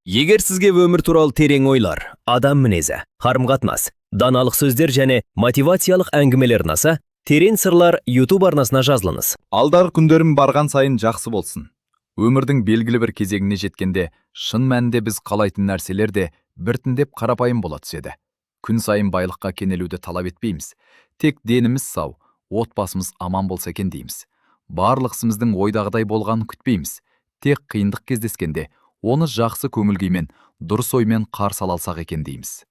Егер сізге өмір туралы терең ойлар, адам мінезі, қарым-қатынас, даналық сөздер және мотивациялық әңгімелер ұнаса, «Терең сырлар» YouTube арнасына жазылыңыз. Алдағы күндерім барған сайын жақсы болсын. Өмірдің белгілі бір кезеңіне жеткенде, шын мәнінде біз қалайтын нәрселер де біртіндеп қарапайым бола түседі. Күн сайын байлыққа кенелуді талап етпейміз. Тек деніміз сау, отбасымыз аман болса екен дейміз. Барлық ісіміздің ойдағыдай болғанын күтпейміз. Тек қиындық кездескенде, оны жақсы көңіл күймен, дұрыс оймен қарсы ала алсақ екен дейміз.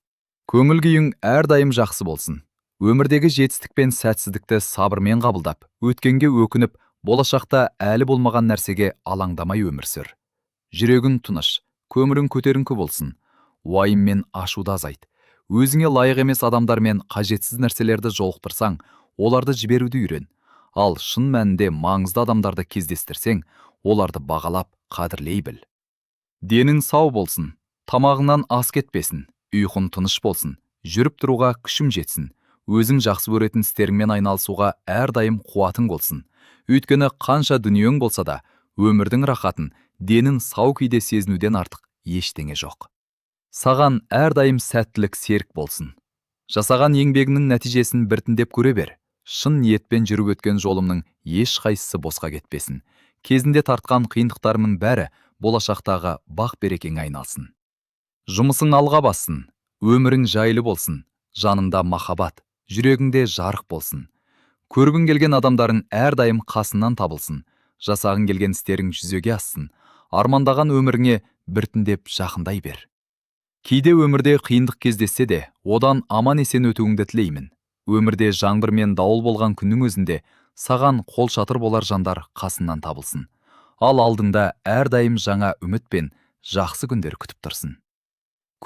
Көңіл күйің әрдайым жақсы болсын. Өмірдегі жетістік пен сәтсіздікті сабырмен қабылдап, өткенге өкініп, болашақта әлі болмаған нәрсеге алаңдамай өмір сүр. Жүрегің тыныш, көңілің көтеріңкі болсын. Уайым мен ашуды азайт. Өзіңе лайық емес адамдар мен қажетсіз нәрселерді жолықтырсаң, оларды жіберуді үйрен. Ал шын мәнінде маңызды адамдарды кездестірсең, оларды бағалап, қадірлей біл. Денің сау болсын, тамағыңнан ас кетпесін, ұйқың тыныш болсын, жүріп тұруға күшің жетсін. Өзің жақсы көретін істеріңмен айналысуға әрдайым қуатың болсын. Өйткені қанша дүниең болса да, өмірдің рахатын денің сау күйде сезінуден артық ештеңе жоқ. Саған әрдайым сәттілік серік болсын. Жасаған еңбегіңнің нәтижесін біртіндеп көре бер. Шын ниетпен жүріп өткен жолымның ешқайсысы босқа кетпесін. Кезінде тартқан қиындықтарымның бәрі болашақтағы бақ берекеңе айналсын. Жұмысың алға бассын, өмірің жайлы болсын, жаныңда махаббат, жүрегіңде жарық болсын. Көргің келген адамдарың әрдайым қасыңнан табылсын, жасағың келген істерің жүзеге ассын, армандаған өміріңе біртіндеп жақындай бер. Кейде өмірде қиындық кездессе де, одан аман есен өтуіңді тілеймін. Өмірде жаңбыр мен дауыл болған күннің өзінде саған қол шатыр болар жандар қасыңнан табылсын. Ал алдыңда әрдайым жаңа үміт пен жақсы күндер күтіп тұрсын.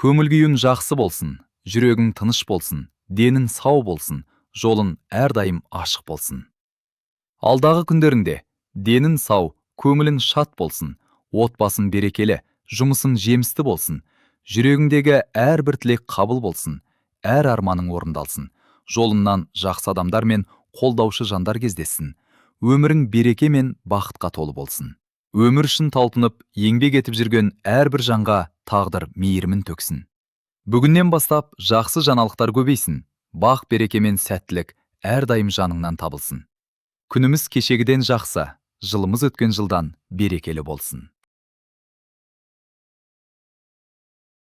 Көңіл күйің жақсы болсын, жүрегің тыныш болсын, денің сау болсын, жолың әрдайым ашық болсын. Алдағы күндеріңде денің сау, көңілің шат болсын, отбасың берекелі, жұмысың жемісті болсын, жүрегіңдегі әрбір тілек қабыл болсын, әр арманың орындалсын, жолыңнан жақсы адамдар мен қолдаушы жандар кездессін, өмірің береке мен бақытқа толы болсын. Өмір үшін талпынып, еңбек етіп жүрген әрбір жанға тағдыр мейірімін төксін. Бүгіннен бастап жақсы жаңалықтар көбейсін, бақ береке мен сәттілік әрдайым жаныңнан табылсын. Күніміз кешегіден жақсы, жылымыз өткен жылдан берекелі болсын.